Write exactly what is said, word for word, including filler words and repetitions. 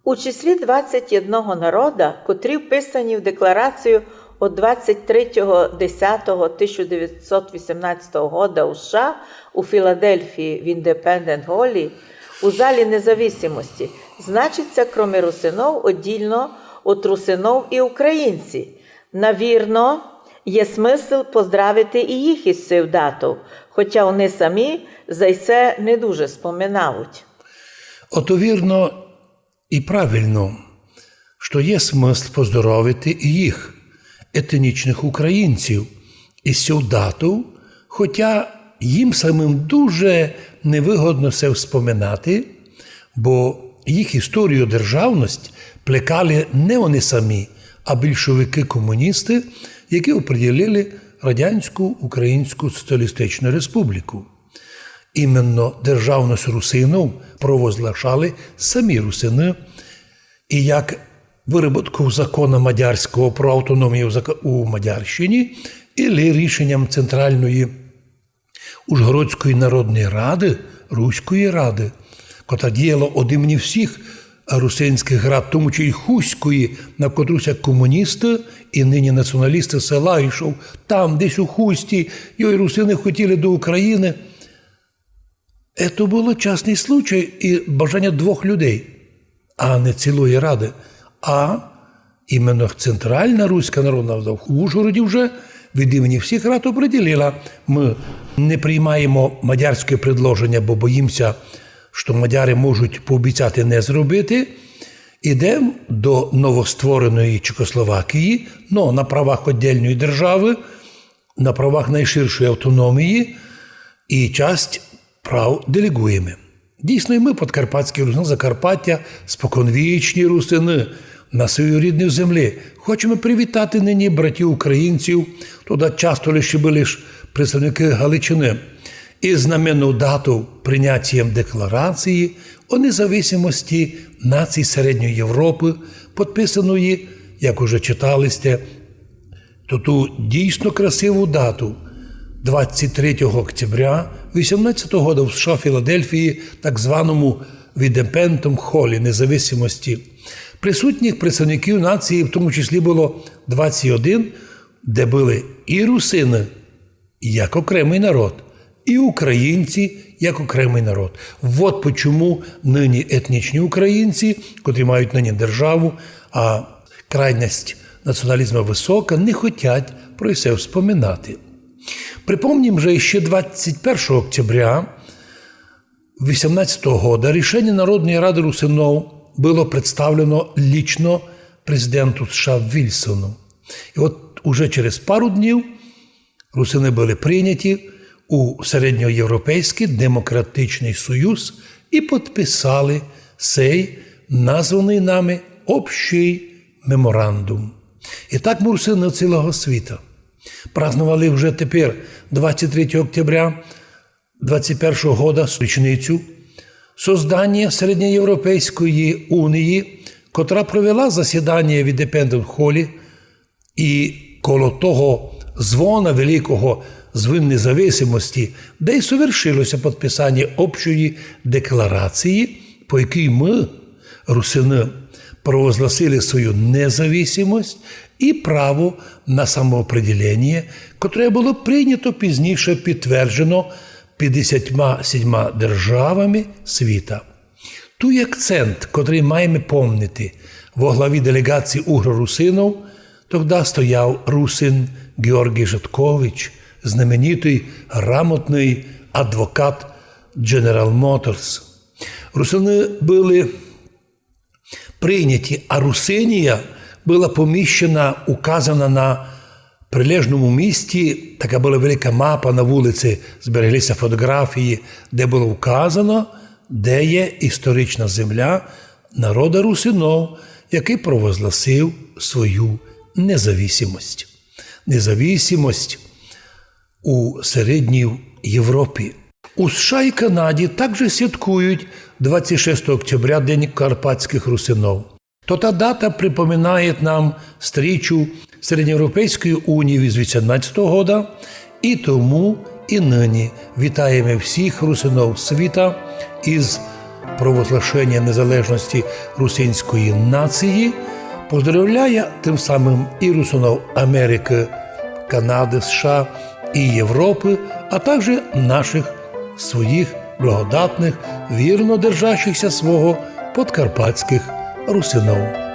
У числі двадцять одного народа, котрі вписані в декларацію од двадцять третього десятого тисяча девятьсот вісімнадцятого года у США у Філадельфії в Індепендент Голі у Залі независимості, значить ся, кроме русинов, оддільно од русинов і українці. Навірно, є смысл поздравити і їх із сею датов, хотя они самі за се не дуже споминають. Ото вірно і правильно, што є смысл поздоровити і їх, етнічных українців, із сею датов, хотя їм самым дуже невыгодно се вспоминати, бо їх історію, державность плекали не они самі, а більшовикы-комуністы, які оприділили Радянську Українську Соціалістичну Республіку. Іменно державность русинов провозглашали самі русины, і як выработков закона мадярського про автономію в Зак-, у Мадярщині, і рішенням Центральної Ужгородської народної рады, Руської рады, котра діяла од імені всіх русинськых рад, в тому числі й Хустської, на котру ся комуністы і нині націоналісты ссылають, што там, десь у Хусті, йой, русины хотіли до України. Ето было частный случай і бажаня двох людей, а не цілої рады. А іменно Центральна Руська народна рада в Ужгороді вже від імені всіх рад оприділила: мы не приймаємо мадярське предложеня, бо боїм ся, што мадяры можуть пообіцяти не зробити. Ідем до новоствореної Чехословакії, но на правах оддільної державы, на правах найширшої автономії, і часть прав делеґуєме. Дійсно, і мы, подкарпатські русины, Закарпаття, споконвічні русины на своїй рідній землі, хочеме привітати нині братів українців, тогда часто лише были лиш представникы Галичины, із знаменнов датов, принятієм Декларації о независимості націй Середньої Європы, подписаної, як уже читали сьте, то ту дійсно красиву дату, двадцять третього октября вісімнадцятого года в США Філадельфії, так званому Індепендент Холі независимості. Присутніх представників нації в тому числі было двадцять один, де были і русины, як окремый народ, і українці, як окремый народ. Вот почому нині етнічні українці, котрі мають нині державу, а крайность націоналізму высока, не хотять про се вспоминати. Припомним, же ще двадцять першого октября вісімнадцятого года рішеня Народної рады русинов было представлено лично президенту США Вільсону. І от уже через пару днів русины были прийняті у Середньоєвропейськый демократичный союз і подписали сей названый нами общий меморандум. І так мы, русины цілого світа, праздновали вже тепер двадцять третього октября двадцять першого года річницю созданя Середньоєвропейської унії, котра провела засіданя в Індепендент Холі, і коло того дзвона великого, дзвін независимості, де й совершило ся подписаня общої декларації, по якій мы, русины, провозгласили свою независимость і право на самоопределеня, котре было прийнято пізніше підтверджено пятдесятьма сімьма державами світа. Туй акцент, котрый маєме помнити: во главі делеґації угро-русинов тогда стояв русин Георгій Жаткович, знаменитый, грамотный адвокат General Motors. Русины были прийняті, а Русинія была поміщена, указана на прилежному місці. Така была велика мапа на вулиці, зберегли ся фотоґрафії, де было указано, де є історична земля народа русинов, якый провозгласив свою независимость. Независимость у Середній Європі. У США і Канаді также святкують двадцять шестого октября День карпатськых русинов. То та дата припоминає нам стрічу Середньоєвропейської унії з вісімнадцятого года, і тому і нині вітаєме всіх русинов світа із провозглашеня незалежности русинської нації поздоровляє тым самым і русинов Америкы, Канады, США і Європы, а также нашых своїх благодатных, вірно держащихся свого подкарпатськых русинов.